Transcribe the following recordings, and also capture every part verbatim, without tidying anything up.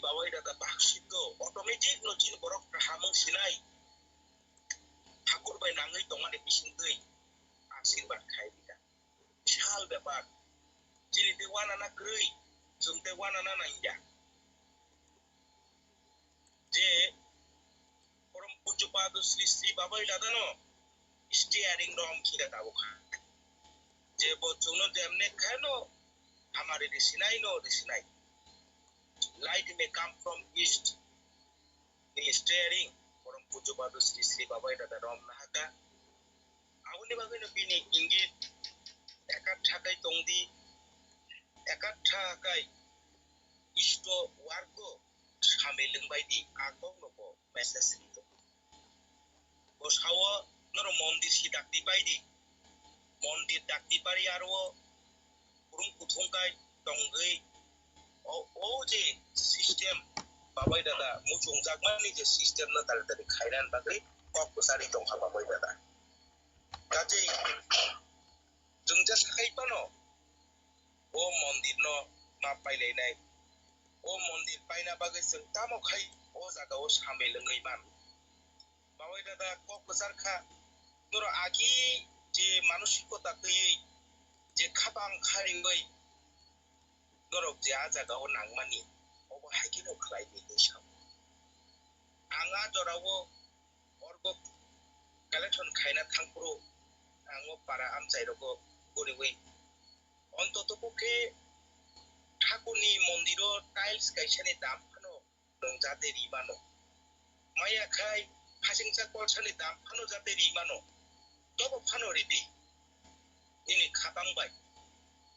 Babai dada bahsito automatic no chini borok kaham wng sinai. Thakur bai nangwi tongmani bisingtwi asirwad khai rika. Bishal bepar. Chini tei wanana kwrwi, chwng tei wanana nangya. Je Param Pujya Padu Sri Sri Babai Dadano steering rom khira tabukha. Je bo chwngno jemne khaino hamari risinai no risinai. Light may come from east. Ni steering Param Pujya Padu Sri Sri Babai Dada rom nahaka. Aboni bagwino bini ingit ekatha kai tongdi, ekatha kai isto warko samilwng baidi a kokno bo message rio. Bo sao norok mondir si dakti paidi, mondir dakti pari aro kurum kuthung kai tongwi o, o je system Babai Dada muchungjakmani je system no tari tari khainani bagwi kok kwchari tongkha Babai Dada. Kaje chwngja sakai pano o mondir no ma pailainai. O mondir paina bagwi chwng tamo khai o jaga o samilwngwi man. Babai Dada kok kwchar kha, norok agi je manusikota twiwi je khapang khariwi norok je a jaga o nangmani, obo hai kheno khlai di hinwi sao. Ang a jora o orgo collection khaina thangphuru ang o para amchai rogo guriwi ontoto pokhe thakurni mondiro tiles kaisani dam phano nwng jate ri mano. Maya khai phasingcha kolsani dam phano jate ri mano. Tobo phano ridi. Nini khabang bai.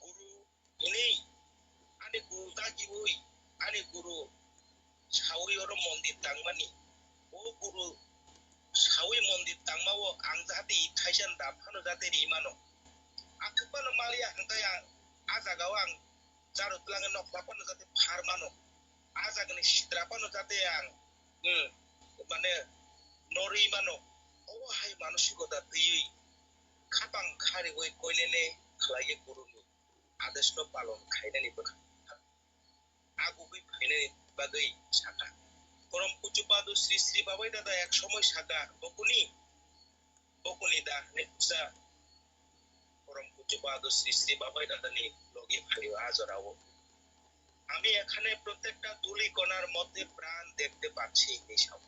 Guru hwnwi ani guru dagiwi ani guru sawi oro mondir tangmani. O guru sawi mondir tangma o ang jate i thaisan dam phano jate ri mano. Athuk phano maliya hwnkhe ang a jaga o ang Charo twlangwi nokla phano jate phar mano. A jagani sitra phano jate ang, hmm, mane norwi mano. Obo hai manosikota twiwi khapang khariwi koilele khlaiwi guruni adesno palon khainani bwkha agugwi phainani bagwi sakha. Param Pujya Padu Sri Sri Babai Dada ek somoi sakha, bokuni, bokuni da hwnwi kisa Param Pujya Padu Sri Sri Babai Dadani logi phaio a jorao. আমি এখানে প্রত্যেকটা ধূলি কণার মধ্যে প্রাণ দেখতে পাচ্ছি, hinwi sao.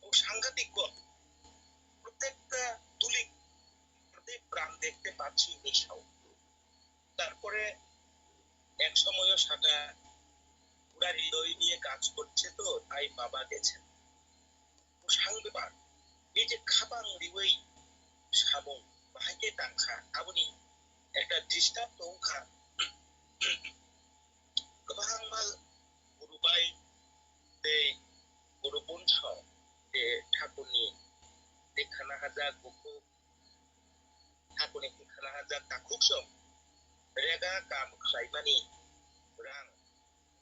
O sanghatik kok. প্রত্যেকটা ধূলি কণার মধ্যে প্রাণ দেখতে পাচ্ছি, hinwi sao. তারপরে এক সময়ও সাকা পুরা হৃদয় নিয়ে কাজ করছে তো, তাই বাবা গেছেন. Bwsang bebak, bini khapang riwi samung bahai khe tangkha, aboni ekta disturb tongkha. Kwbangma guru bai tei guru bonsong je thakurni dikhana hajak bukhuk, thakurni dikhana hajak takhuksong rega kam khlaimani rang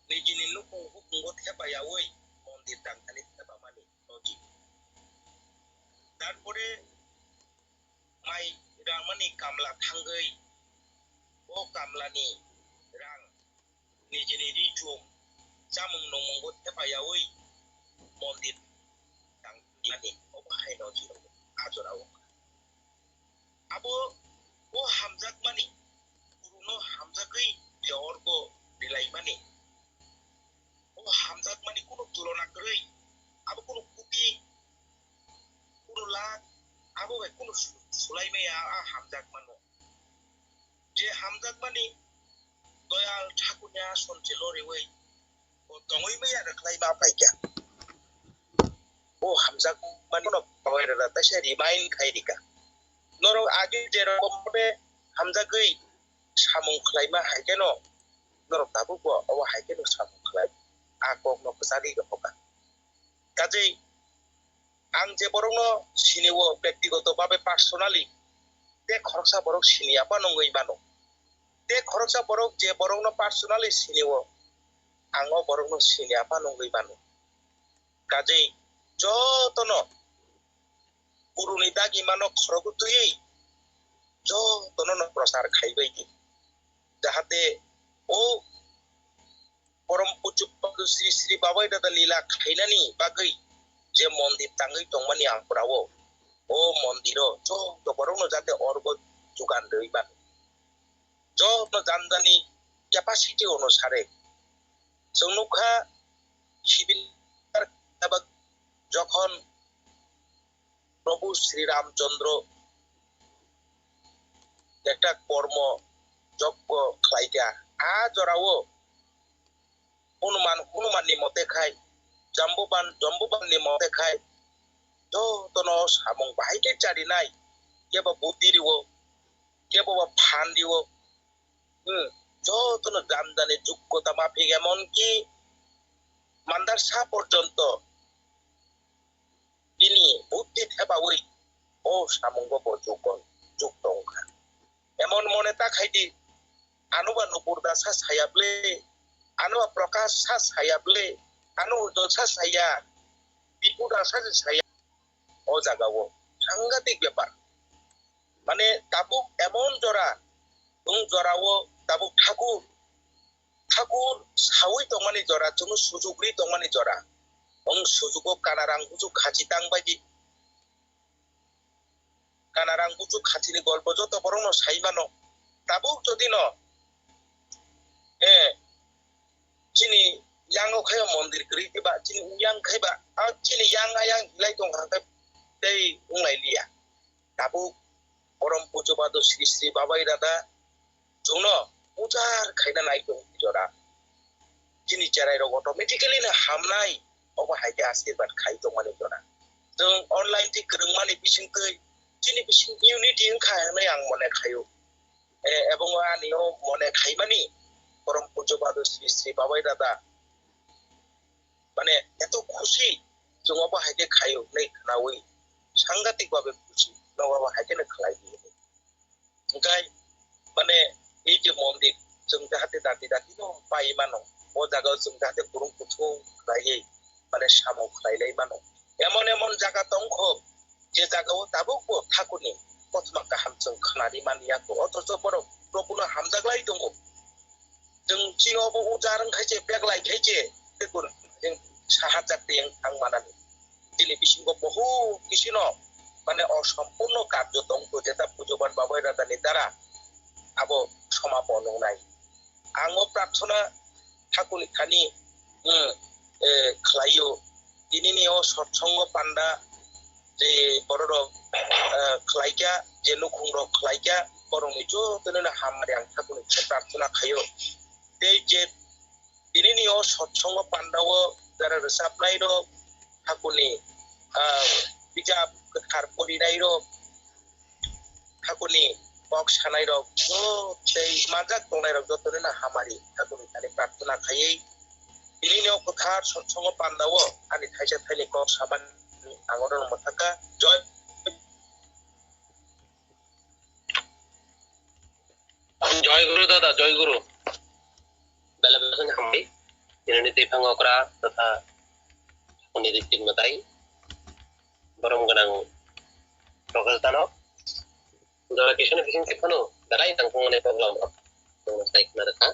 nijini nukhung hukungo thepayawi mondir tangthani thepamani logi. Tarpore mai rangmani kamla thangwi o kamlani rang nijini ri chum chamung nungmungo thepayawi mondir tangthani obo hai logi a jorao. Abo o hamjakmani, guruno hamjagwi je orgo rilaimani, o hamjakmani kunu tulona kwrwi, abo kunu kuti, kunu lakh, abo bai kunu su-, sulaimaya a hamjakmano. Je hamjakmani Doyal Thakurni asonse loriwi bo tongwi maya rwkhlai ma phaikha. O hamjakmani no pawai rwda taisa remind khai rika. Norok agi jerokom hamjagwi samung khlaima hai kheno norok tabukbo obo hai kheno samung khlai. A kokno kwchari rwkha. Kajei ang je borokno sini o bektigoto babe personally, tei khoroksa borok sini aphano wngwi mano. Tei khoroksa borok je borokno personally sini o, ang o borokno sini aphano wngwi mano. Kajei jotono guruni dagimano khorogo twiwi jotono no prochar khaibai di. Jahate o Porom Puchupadu Sri Sri Babai Dada lila khainani bagwi je mondir tangwi tongmani ang pura o, o mondiro joto borokno jate orgo jugan rwi mano. Joto jani jani capacity onusare. Chwng nukha, Sibil jokhon Prabhu Sri Ramchandra ekta kormo joggo khlaikha. A jorao Hanuman, Hanumanni mote khai, Jambuban, Jambubanni mote khai, jotono samung bahai khe charinai, kebo buddhi rio, kebo ba phan rio, hmm, jotono jani jani joggo tama phik, emonki Mandarsa porjonto bini buddhi thebawi o samungo bo jug, jug tongkha. Emon mone ta khaidi, ano ba Nupur Dasa saya ble, ano ba Prakash sa saya ble, ano Ujjwal sa saya, Bipu Dasa se saya. O jagao sangatik bepar. Mane tabuk emon jora, nwng jorao tabuk Thakur, Thakur sawi tongmani jora, chwngno sujuk ri tongmani jora. Nwng sujugo kanarang buju khachi tang bai di. Kanarang buju khachini golpo joto borokno sai mano. Tabuk jodi no, eh, chini yango khe mondir kwrwi khe ba, chini uyang khe ba, a chini yang ayang hilai tong kha khe tei wnglai liya. Tabuk Porom Pujo Bado Sri Sri Babai Dada chwngno pujar khaina nai tong jora. Chini cherai rok automatically no hamnai, obo hai khe asirbat khai tongmani jora. Chwng online twi kwrwngmani bisingtwi chini bising unity wngkha hinwi ang mone khaio. Eh, ebong ani o mone khaimani Porom Pujo Bado Sri Sri Babai Dada mane eto khusi chwng obo hai khe khaio hinwi khwnawi sangatik babe khusi, nogo obo hai kheno khlai di hinwi. Hwnkhe mane ei je mondir chwng jahate dati dati no pai mano, o jaga o chwng jahate burung kuthung khlaiwi mane samung khlai lai mano. Emon emon jaga tongkho, je jaga o tabuk bo Thakurni kothoma kaham chwng khnari manya kho, othocho borok Probuno hamjak lai tongo. Chwng chini obo ujar wngkhai se, bek lai khai se, tei kun chwng saha jak tei wng thang manani. Chini bisingo bohu kisino mane osompurno karjo tongkho, jeta Pujobar Babai Radani dara abo somapon wngnai. Ang o prarthona Thakurni thani, hmm, eh, khlaio. Tinini o sotsongo panda je bororok, eh, khlaikha, je nukhungrok khlaikha, borokni jotono hamari ang Thakurni thani prarthona khaio. Tei je tinini o sotsongo pandao jara rwchapnairok, Thakurni, ah, bijap kwthar porinairok, Thakurni kok sanairok, o tei manjak tongnairok jotono no hamari Thakurni thani prarthona khaiwi tinini o kwthar sotsongo pandao ani thaisa thaini kok samani ang orono mwthakha. Joy. Joy Guru dada, Joy Guru. Bela bela kheno hambai. Tinini twi phang okra totha Thakurni ritwk mwtai. Borom gwnang Prakash dano. Jora kisano bising tei phano belai tangkung mani program rok. Chwng sai khna rwkha.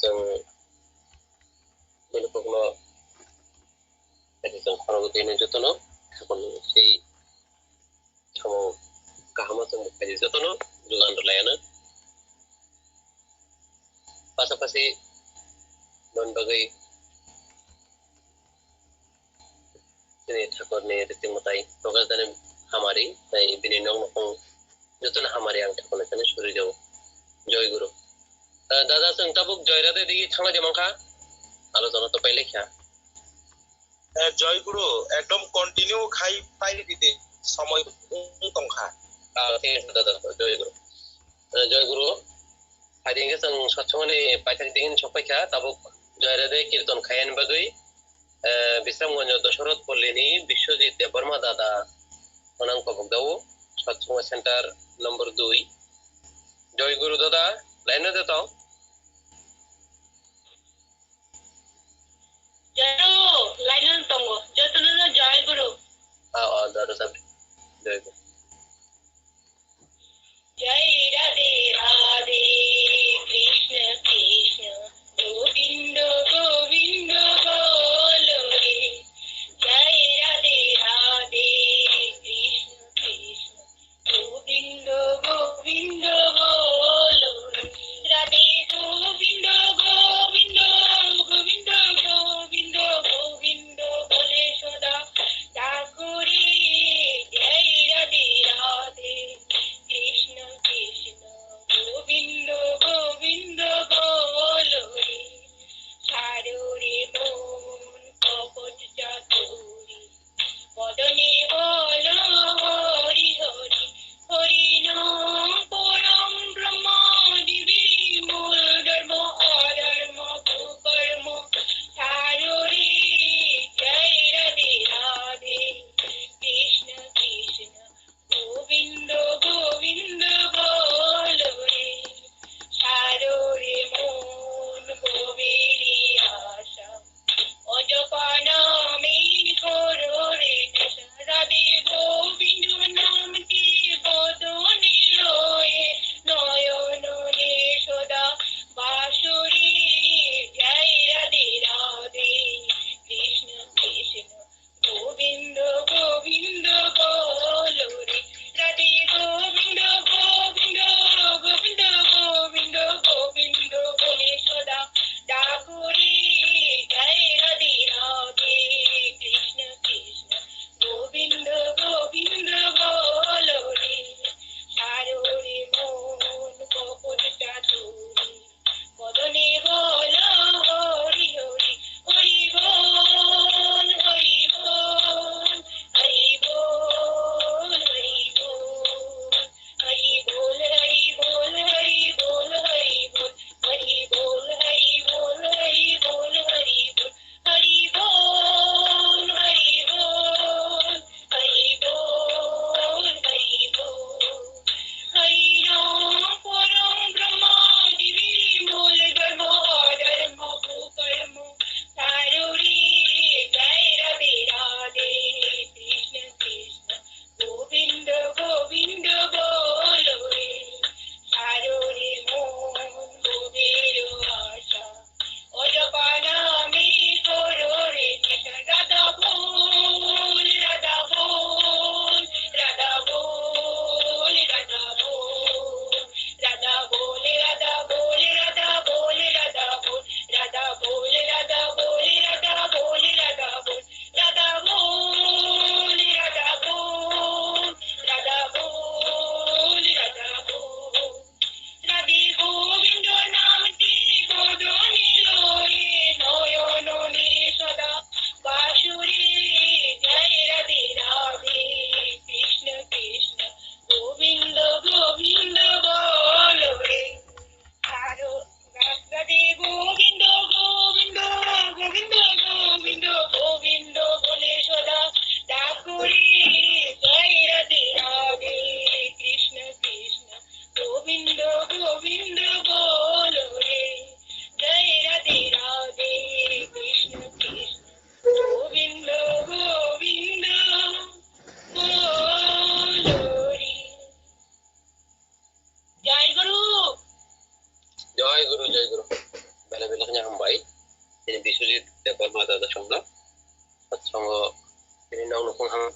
Chwng bini kokno, chwng khoroknwi twi jotono Thakurni sei samung kaham o chwng buphai jotono jugan rwlai ano. Pasapasi boni bagwi chini Thakurni ritwk mwtai Prakash dani hamari, tei bini nok nukhung jotono hamari ang Thakurni thani suri rwo. Joy Guru. Eh, dada, chwng tabuk Joy Radhe digi thanglai de mankha, alochona to pailai kha. Eh, Joy Guru, ekdom continue khai pai di de, somoi wng tongkha. Ah, thik ase, dada, Joy Guru. Eh, Joy Guru, hai di hwnkhe chwng sotsongoni paithak digi sok paikha, tabuk Joy Radhe kirton khaiyani bagwi, eh, Bisramganjo Dosoroth Pollini Biswajit Debbarma dada onang kobok dao, sotsongo center number dui. Joy Guru dada, line o de tong. Joy Guru, line o tongo. Jotono no Joy Guru. Ah, ah, dada, dada. Joy Guru. Jai Radhe Radhe, Krishna Krishna, Govinda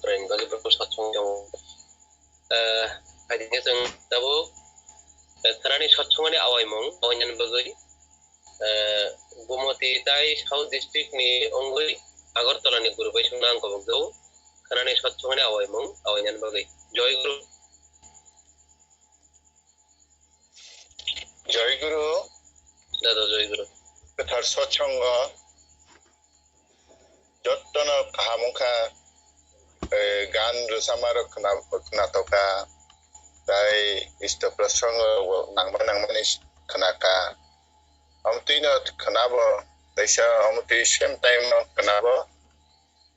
Chwraini bagwi bo satsong tongo. Eh, hai khe chwng tabuk, eh, khwnani satsongni awaimung, awainani bagwi, eh, Gumoti tai South District ni wngwi Agartala ni guru bai songna ang kobok jago. Khwnani satsongni awaimung, awainani bagwi. Joy Guru. Joy Guru. Dada, Joy Guru. Kwthar satsongo jottono kaham wngkha, eh, gan rwchapmarok khna-, khnatokha, tai isto prosongo nangma nangmani khnakha. Omo twino khnabo, teisa omo twi same time no khnabo,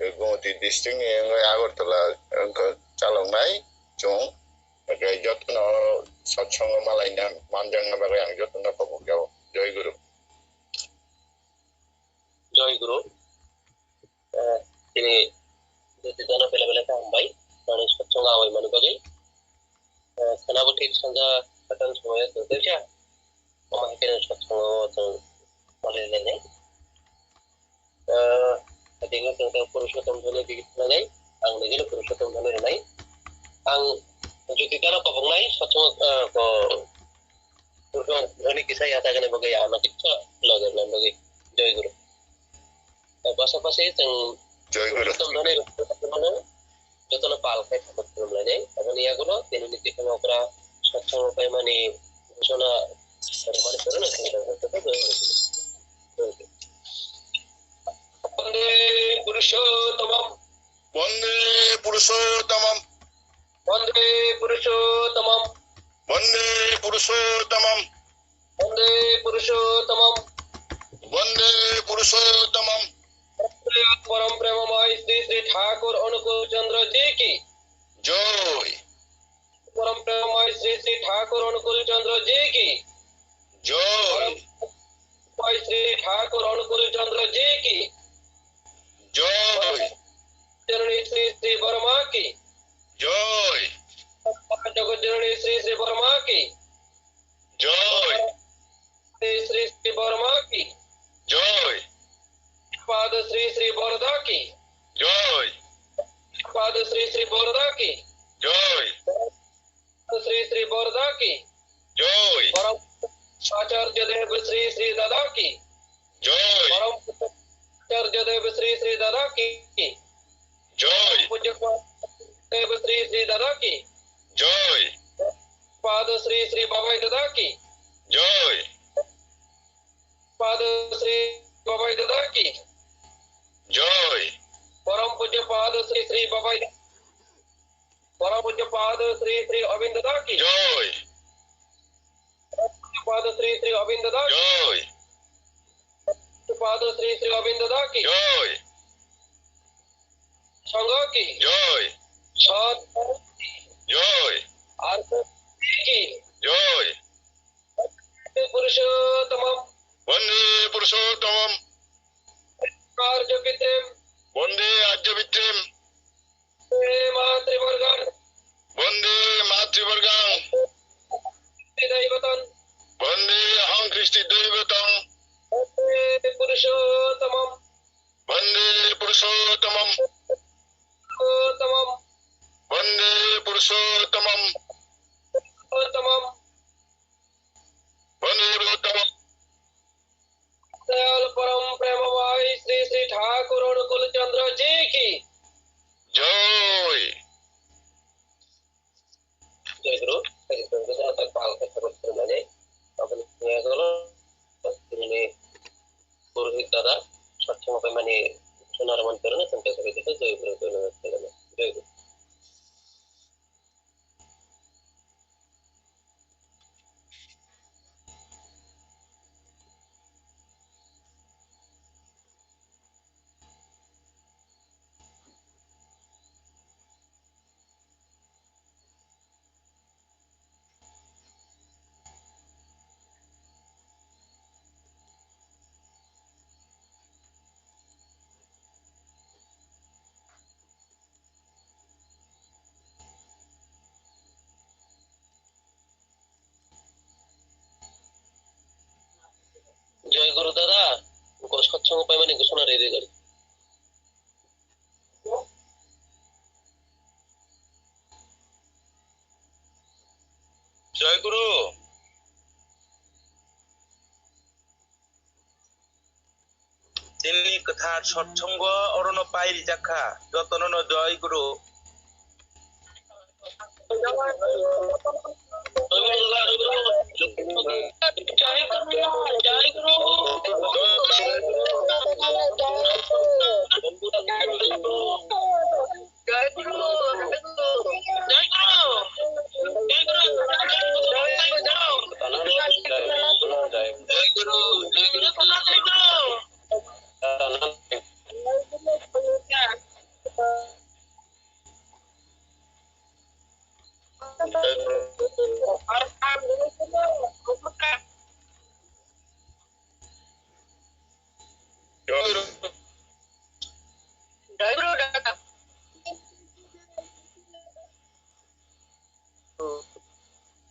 eh, Gumoti district ni wngwi Agartala wngkha chaloknai chwng. Hwnkhe jotono satsongo malaina manjakna bagwi ang jotono kobok jago. Joy Guru. Joy Guru. Eh, tini jotitano bela bela khe hambai. Nani satsongo awaimani bagwi. Eh, khwnabo thik sanja satan somoyo tongthoikha. Omo hai kheno satsongo chwng malainai. Ah, tini chwng tei Purushottom dhoni bigit khlainai, ang nigino Purushottom dhoni rwnai. Ang jotitano koboknai, satsongo, ah, ko, Purushottom dhoni kisa yatagani bagwi ano kisa loge rwnani bagwi. Joy Guru. Ah, pasapasi chwng Joy Guru. Purushottom dhoni rwnani jotono pal khai thangma khulumlainai. Aboni yagulo tini ni tikhang okra satsang paimani ghosona rwmani phuru no thangkha. Vande Purushottamam. Vande Purushottamam. Vande Purushottamam. Vande Purushottamam. Vande Purushottamam. Vande Purushottamam. পরম প্রেমময় শ্রী শ্রী ঠাকুর অনুকূল চন্দ্র জি কি। জয়। পরম প্রেমময় শ্রী শ্রী ঠাকুর অনুকূল চন্দ্র জি কি। জয়। পরম প্রেমময় শ্রী ঠাকুর অনুকূল চন্দ্র জি কি। জয়। জননী শ্রী শ্রী বর্মা কি। জয়। জগৎ জননী শ্রী শ্রী বর্মা কি। জয়। শ্রী শ্রী বর্মা কি। জয়। পাদ শ্রী শ্রী বরদা কি। জয়। পাদ শ্রী শ্রী বরদা কি। জয়। শ্রী শ্রী বরদা কি। জয়। পরম আচার্য দেব শ্রী শ্রী দাদা কি। জয়। পরম আচার্য দেব শ্রী শ্রী দাদা কি। জয়। পূজ্য দেব শ্রী শ্রী দাদা কি। জয়। পাদ শ্রী শ্রী বাবাই দাদা কি। জয়। পাদ শ্রী বাবাই দাদা কি। জয়। পরম পূজ্য পাদ শ্রী শ্রী বাবাই, পরম পূজ্য পাদ শ্রী শ্রী অবিন্দ দাদা কি। জয়। পরম পূজ্য পাদ শ্রী শ্রী অবিন্দ দাদা কি। জয়। পাদ শ্রী শ্রী অবিন্দ দাদা কি। জয়। সংঘ কি। জয়। সৎ কি। জয়। আর কি। জয়। পুরুষোত্তমম। বন্দে পুরুষোত্তমম। আর্য পিতৃম। বন্দে আর্য পিতৃম। বন্দে মাতৃবর্গং। বন্দে মাতৃবর্গং। দৈবতম। বন্দে অহং কৃষ্টি দৈবতম। বন্দে পুরুষোত্তমম। বন্দে পুরুষোত্তমম। পুরুষোত্তমম। বন্দে পুরুষোত্তমম। পুরুষোত্তমম। বন্দে পুরুষোত্তমম। দয়াল পরম প্রেমময় শ্রী শ্রী ঠাকুর অনুকূল চন্দ্র জি কি। জয়। জয় গুরু। Thank you, thank you, thank you, thank you, thank you, thank you, thank you. Aboni yagulo, tini purohit dada, satsang paimani sonar mantra no, thank you, thank you, joi guru, joi guru. Jai Guru dada, ko satsang paimani ghosona riri gari. Sotsongo orono pai rijak kha. Jotono no joy guru.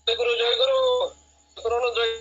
Jai Guru, Jai Guru. Guru no Jai.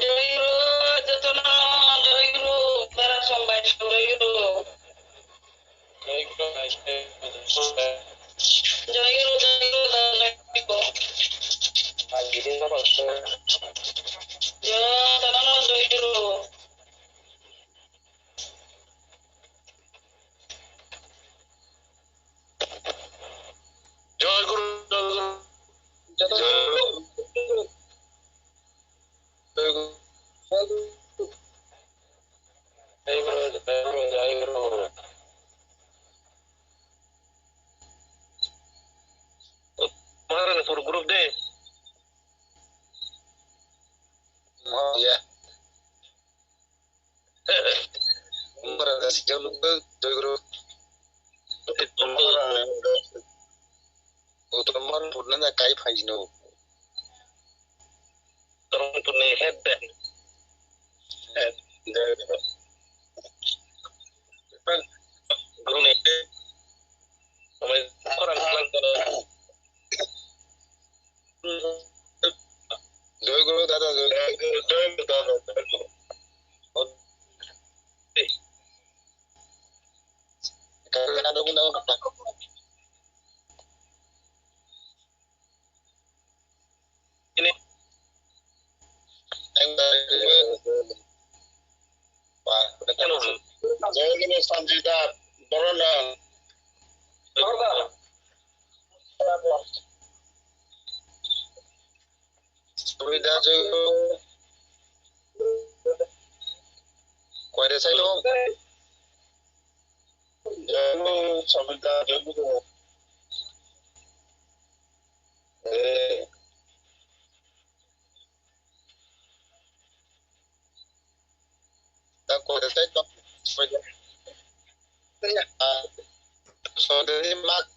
Jai Guru, jotono Jai Guru, bara sombai Jai Guru. Jai Guru, Jai Guru, Jai Guru. Jotono Jai Guru. Jai Guru, Jai Guru. Jai Guru. Jai Guru. Jai Guru, Jai Guru, Jai Guru. Mana pur group de. Oh, ya. Umar ada si jauh lupa, Jai Guru. Umar, Umar purna na kai phai no. Tong purni head de. Head, Jai Guru. Guru ne. Umar, Umar, Jai Guru dada, jai Guru, jai Guru dada, jai Guru. Ini. Jai Guru Sanjita, Borona. Sumida jeng. Koida sai no? Jeng Sumida jeng. Eh. Ta koida sai no? Koida. Ah, Sumida ni mak